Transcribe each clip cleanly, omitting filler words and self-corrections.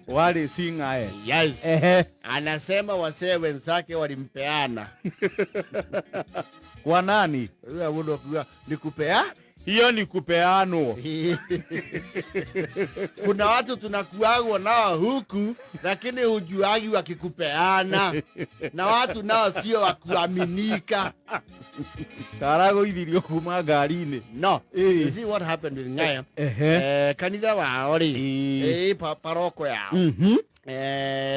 Wale si Ng'ae. Yes. Ehe. Anasema wasee wenzake walimpeana. Kwa nani? Huyo mundu akiuga nikupea. Hiyo ni kupeanwo. Kuna watu tunakuagwo nao huku lakini hujuagi wakikupeana, na watu nao sio wa kuaminika. Karagũithirio kuma ngari-inĩ. No. Eh. You see what happened with Ng'ae? Ehe. Kanitha wao rĩ, Eh. paroko yao,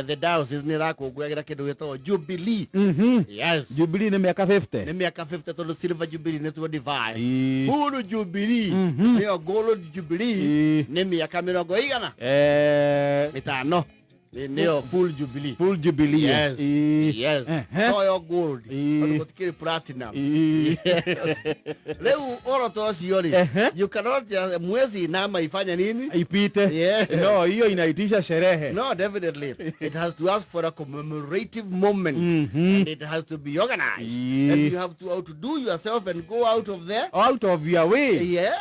the diocese nĩ ĩrakũngũyagĩra kĩndũ gĩtagwo Jubilee. Yes. Jubilee nĩ mĩaka 50. Nĩ mĩaka 50, tondũ silver jubilee nĩ 25. Ĩĩ. Full jubilee nĩyo gold jubilee. Ĩĩ. Nĩ mĩaka mĩrongo igana ĩtano. Nĩyo full jubilee. Full jubilee. Yes. Ĩĩ. Yes. Ehe. Toyo gold. Ĩĩ. Tondũ gũtikĩrĩ platinum. Ĩĩ. Yes. Rĩu ũroto ũcio rĩ, Ehe. you cannot just mwezi nama ifanye nini. Ipite. Yeah. No, hiyo inaitisha sherehe. No, definitely. It has to ask for a commemorative moment, and it has to be organized. And you have to outdo yourself and go out of there. Out of your way. Yes.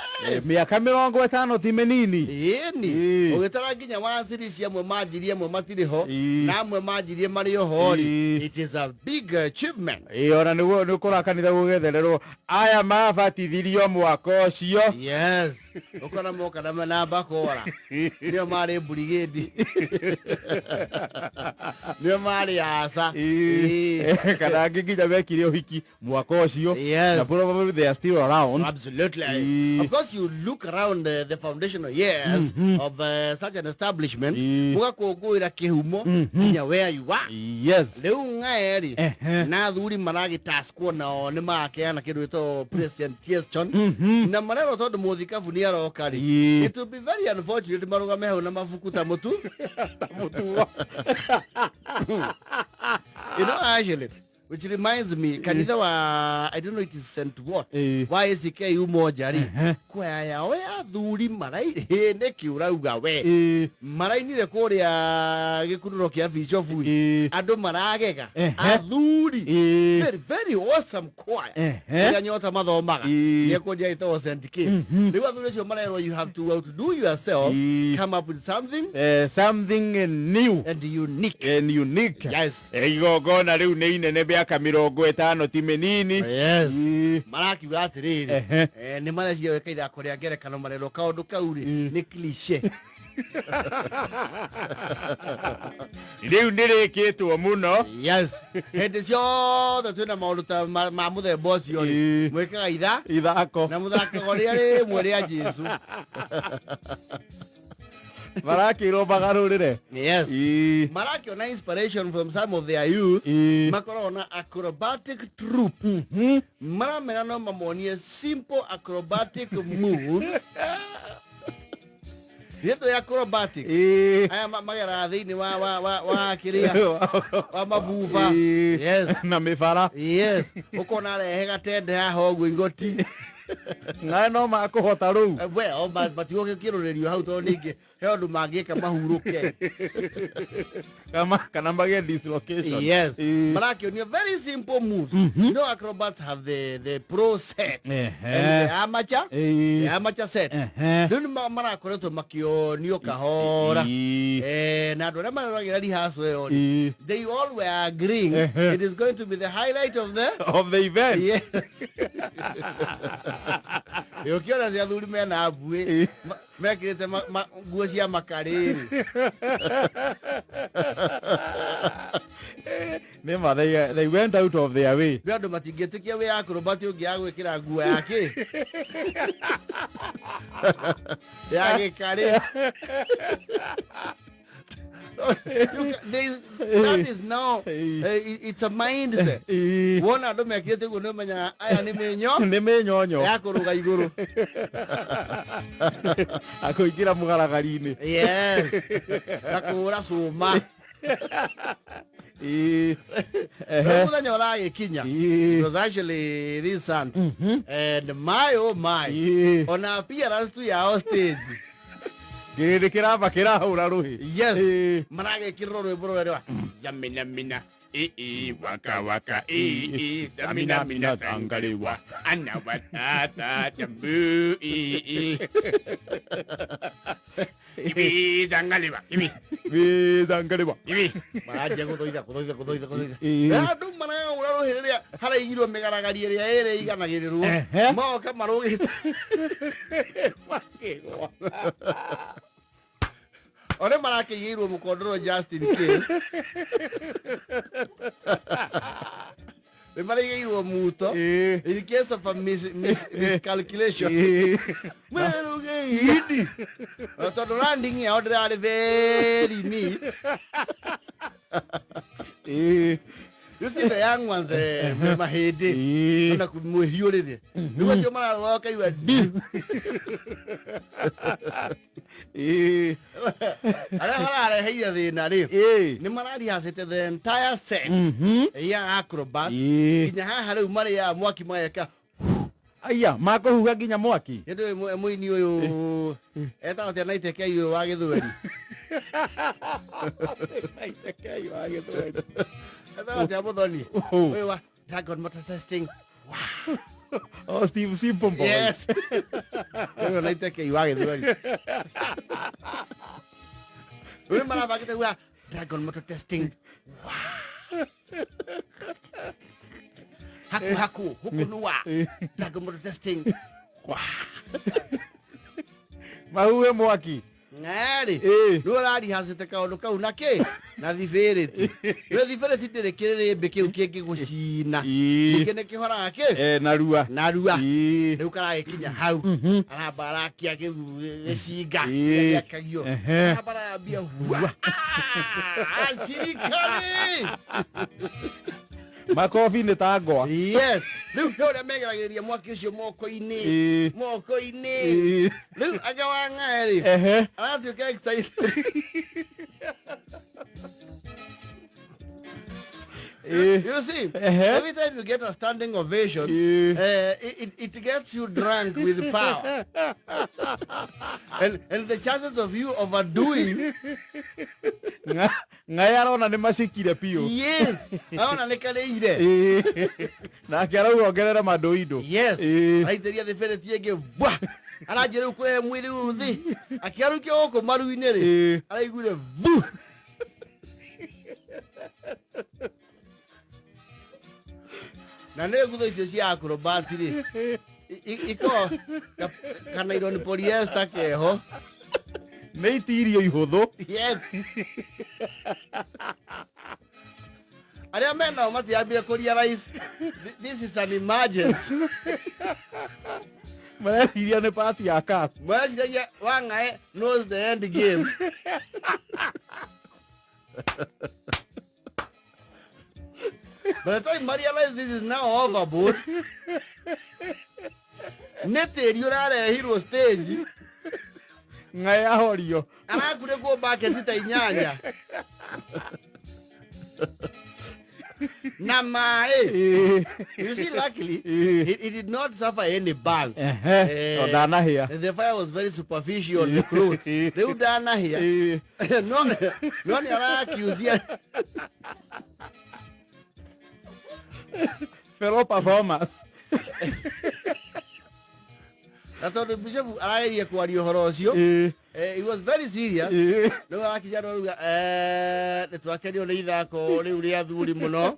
Mĩaka 50 ti mĩnini. Ĩni. Ĩĩ. Ũgĩtara nginya wanzirici amwe manjirie, amwe matirĩ ho, Ĩĩ. na amwe manjirie marĩ oho rĩ. Ĩĩ. It is a big achievement. Ĩĩ, ona nĩguo nĩ ũkora kanitha gũgethererwo aya mabatithirio mwaka ũcio. Yes. Ũkona moka na mbakora. Nĩo marĩ brigade. Nĩo marĩ aca. Ĩĩ. Ĩĩ. Kana angĩ nginya mekire ũhiki mwaka ũcio. Yes. Na probably they are still around. Absolutely. Of course, you look around the foundational years of such an establishment, mũgakũngũĩra kĩhumo nginya where you are. Yes. Rĩu Ng'ae rĩ, Ehe. na athuri maragĩtaskwo nao nĩ marakeana kĩndũ gĩtagwo presentation, na marerwo tondũ mũthikabu nĩ aroka rĩ, it will be very unfortunate marũgame hau na mabuku ta mũtu. Mũtuo. Actually, which reminds me, kanitha wa, I don't know, it is St. What Ĩĩ. wa ACK Umoja rĩ, Ehe. kwaya yao ya athuri maraire nĩkĩ ũrauga we? Ĩĩ. Marainire kũrĩa gĩkunũro kĩa bishofu. Ĩĩ. Andũ maragega. Ehe. Athuri. Ĩĩ. Very, very awesome choir. Ehe. Kũrĩa nyota mathomaga. Ĩĩ. Nĩkũnjia ĩtagwo St. K. Rĩu athuri acio marerwo you have to outdo yourself, Ĩĩ. come up with something Something new and unique. And unique. Yes. Igongona rĩu nĩ inene, mĩaka 50 ti mĩnini. Yes. Ĩĩ. Marakiuga atĩrĩrĩ, Ehe. nĩ marecia gwĩka ithako rĩa ngerekano, marerwo kaũndũ kau rĩ nĩ cliché. Rĩu nĩ rĩkĩtwo mũno. Yes, hĩndĩ ciothe twĩna maũndũ ta ma mũthemba ũcio rĩ, mwĩkaga itha ithako na mũthakago rĩa rĩmwe rĩa Jesu. Marakĩrwo magarũrĩre. Yes. Ĩĩ. Marakĩona inspiration from some of their youth. Ĩĩ. Makoragwo na acrobatic troupe, maramera no mamonie simple acrobatic moves, nĩndũ ya acrobatics. Ĩĩ. Aya mageraga thĩinĩ wa kĩrĩa wa mabuba. Ĩĩ. Yes. Na mĩbara. Yes, ũkona arehe gatende haha ũguo igoti. Ng'ae no makũhota rĩu. Well, matigũgĩkĩrũrĩrio hau, tondũ ningĩ he ũndũ mangĩka mahurũke. Kana magĩe dislocation. Yes. Ĩĩ. Marakĩonio very simple moves. You know, acrobats have the pro set and the amateur, Ĩĩ. the amateur set. Ehe. Rĩu nĩ marakoretwo makĩonio kahora. Ĩĩ. Na andũ arĩa mareragĩra rehearsal ĩyo rĩ, Ĩĩ. they all were agreeing it is going to be the highlight of the of the event. Yes. Ũkĩona cia athuri mena mbuĩ, mekĩrĩte nguo cia makarĩrĩ. Nĩ ma they went out of their way. Nĩ andũ matingĩtĩkia wĩ acrobat ũngĩ gwĩkĩra nguo yake ya gĩkarĩ. That is now it's a mindset. Ĩĩ. Wona andũ mekĩrĩte ũguo nĩ ũmenyaga aya nĩ mĩnyo nĩ mĩnyonyo ya kũrũga igũrũ. Akũingĩra mũgaragari-inĩ. Yes, na kũhũra cũma. Ĩĩ. Rĩu mũthenya ũragĩkinya. Ĩĩ. It was actually this Sunday, and my oh my, Ĩĩ. ona appearance tu yao stage. Kĩrĩndĩ kĩramba kĩrahũra rũhĩ. Yes. Ĩĩ. Maragĩkĩrĩrwo rwĩmbo rũrĩa rwa zamina mina ii waka waka ii zamina mina zangaliwa ana watata jambu ii. Ibizangaliba ibi Bizangaliba ibi maranjia guthoitha guthoitha guthoitha guthoitha. Ĩĩ. Andu maragũra rũhĩ rĩrĩa haraigirwo mĩgaragaria ĩrĩa ĩrĩ iganagĩrĩrwo Ehe. moka marũgĩte Makĩgwa. one marakĩigĩirwo mũkondoro just in case nĩ maraigĩirwo muto Ĩĩ. in case of a miscalculation. Ĩĩ. Mwerũgĩindi ona tondũ landing yao ndĩrarĩ very neat. Ĩĩ. You see the young ones, me mahĩndĩ Ĩĩ. ona mwĩhiũrĩre nĩguo acio mararũga ũkaigua ndi. Ĩĩ. Arĩa marareheire thĩna rĩ Ĩĩ. nĩ mararihacĩte the entire set ya acrobat Ĩĩ. nginya haha rĩu marĩaga mwaki mageka. Aya makũhuha nginya mwaki. Hĩndĩ ĩyo mũini ũyũ etagwo atĩa Naitekei ũyũ wa gĩthweri. Naitekei wa gĩthweri. Etagwo atĩa mũthoni Ũũ. ũyũ wa Dragon Motor Testing? Oh, Steve Simple Boy. Yes, ũyũ Naitekei wa gĩthweri rĩu marabangĩte kuga Dragon Motor Testing haku haku hukunua Dragon Motor Testing. Mahuhe mwaki. Ng'arĩ Ĩĩ. rĩu ũrarihacĩte kaũndũ kau na kĩ na thibĩrĩti rĩu thibĩrĩti ndĩrĩ kĩrĩrĩmbĩ kĩu kĩngĩgũcina. Ĩĩ. Ningĩ nĩ kĩhoraga kĩ Eh, narua. narua. Ĩĩ. Rĩu karagĩkinya hau aramba arakia kĩu gĩcinga Ĩĩ. gĩakagio Ehe. aramba arambia hua. Ah, cirikari. Makobi nĩ ta ngwa. Yes, rĩu he ũrĩa megeragĩrĩria mwaki ũcio moko-inĩ Ĩĩ. moko-inĩ. Ĩĩ. Rĩu anga wa ng'ae rĩ Ehe. aratuĩka excited. Ĩĩ. You see, Ehe. every time you get a standing ovation, Ĩĩ. it gets you drunk with power. And the chances of you overdoing, Ng'ae arona nĩ macikire biũ. Yes, aona nĩ karĩire. Ĩĩ. Nake arauga ongerera mandoindo. Yes, Ĩĩ. araitĩria thibĩrĩti ĩngĩ vwa. Aranjia rĩu kũrehe mwĩrĩ ũyũ thĩ. Akĩarũkia gũkũ maru-inĩ rĩ, Ĩĩ. araiguire vu. Na nĩ ngutho icio cia acrobat rĩ, ikoragwo kanairon polyester keho. Nĩ itirio ihũthũ. Yes, arĩa menao matiambire kũ realize this is an emergency. Mareciria nĩ part ya cast. Mreciragia Wang'ae knows the end game. By the time I realize this is now overboard, nĩ tĩri ũrarehirwo stage. Ng'ae ahorio. Arakunĩkwo bucket ta inyanya na maĩ. Ĩĩ. You see, luckily Ĩĩ. he did not suffer any burns. Ehe. Eh, O ndanahĩa. The fire was very superficial on the clothes. Rĩu ndanahĩa. Ĩĩ. No nĩ arakiuzia. Fellow performers. Na tondũ bishop arageria kwaria ũhoro ũcio, Ĩĩ. he was very serious. Ĩĩ. Rĩu arakinya andũ arauga, nĩ twakenio nĩ ithako rĩu rĩa athuri mũno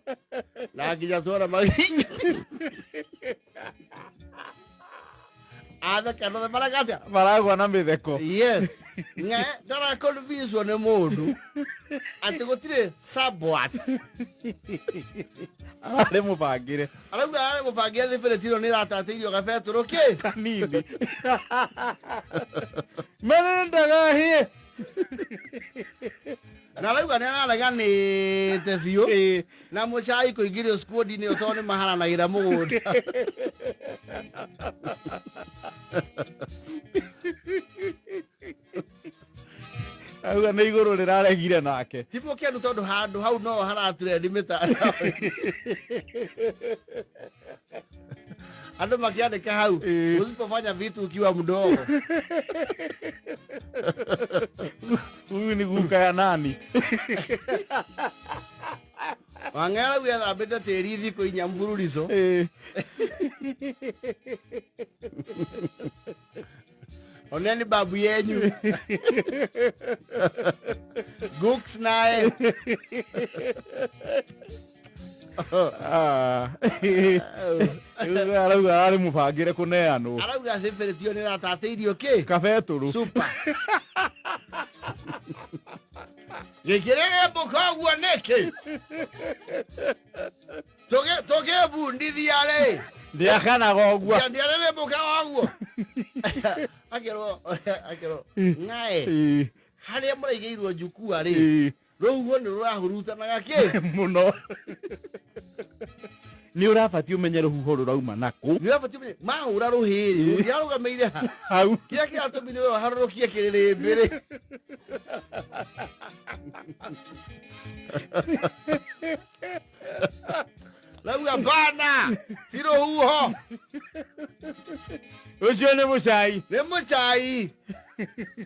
na nginya tuona mahinga atheka nothe marauga atĩa. Maragwa na mĩtheko. Yes, ng'e ndaraconvincewo nĩ mũndũ atĩ gũtirĩ sabwat. Ararĩ mũbangĩre. Arauga ararĩ mũbangĩre thibĩrĩti ĩno nĩ ĩratatĩirio gabetũrũ kĩ Kanini. Menendaga hĩe. Na arauga nĩ arareganĩte biũ Ĩĩ. na mũcai kũingĩrio squad-inĩ ĩyo tondũ nĩ maharanagĩra mũgũnda. Auga nĩ igũrũ rĩraregire nake. Ti mũkenu tondũ handũ hau no haraturendi mĩtandao andũ makĩandĩka hau Ĩĩ. usipofanya vitu ukiwa mdogo. Huyu ni guka ya nani? Wang'era rĩu ethambĩte tĩri thikũ inya mbururico. Ĩĩ. Oneni babu yenyu. Gooks naye. Rĩu arauga ararĩ mũbangĩre kũneanwo. Arauga syphilis ĩyo nĩ ĩratatĩirio kĩ? Kabetũrũ. Super. Gĩkĩrĩrĩmbũka ũguo nĩkĩ? Tũgĩbundithia rĩ. Ndĩakanaga ũguo. Ndiarĩrĩmbũka ũguo. Akerwo akerwo ng'ae harĩa mũraigĩirwo njukua rĩ rũhuho nĩ rũrahurutanaga kĩ? Mũno. Nĩ ũrabatiĩ ũmenye rũhuho rũrauma nakũ. Nĩ ũrabatiĩ ũmenye mahũra rũhĩ rĩ rũngĩarũgamĩire ha? Hau. Kĩrĩa kĩratũmire we ũharũrũkie kĩrĩrĩmbĩ rĩ. Rauga bana ti rũhuho. Ũcio nĩ mũcai. Nĩ mũcai.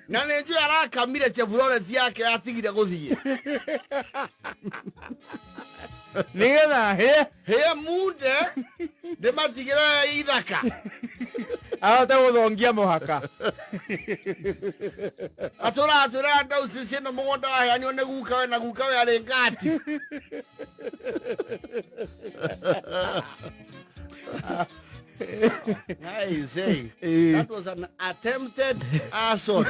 Na nĩ njũĩ arakamire Chevrolet yake atigire gũthiĩ. Nĩgetha hĩe. Hĩe munde ndĩmatigĩre ithaka. Ahote gũthongia mũhaka. Atũratũra ndauci ciĩna mũgũnda waheanirwo nĩ gukawe na gukawe arĩ ngati. I say, that was an attempted arson.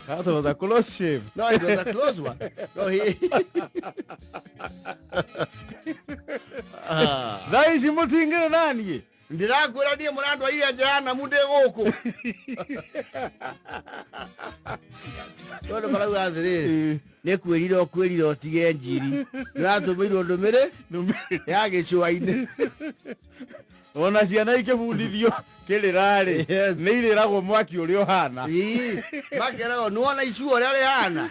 That was a close shave. No, it was a close one. No, he... Thaa ici mũtingĩrĩ naniĩ. Ndĩrakwĩra niĩ mũrandwarire Jehanamu ndĩ gũkũ. Tondũ marauga atĩrĩrĩ, nĩ kwĩrira ũkwĩrira ũtige njiri. Nĩũratũmĩirwo ndũmĩrĩ ya gĩcũa-inĩ. Ona ciana ikĩbundithio kĩrĩra-rĩ, Yes. nĩ irĩragwo mwaki ũrĩa ũhana. Ii, makeragwo nĩwona icua ũrĩa rĩhana.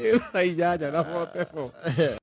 8:44.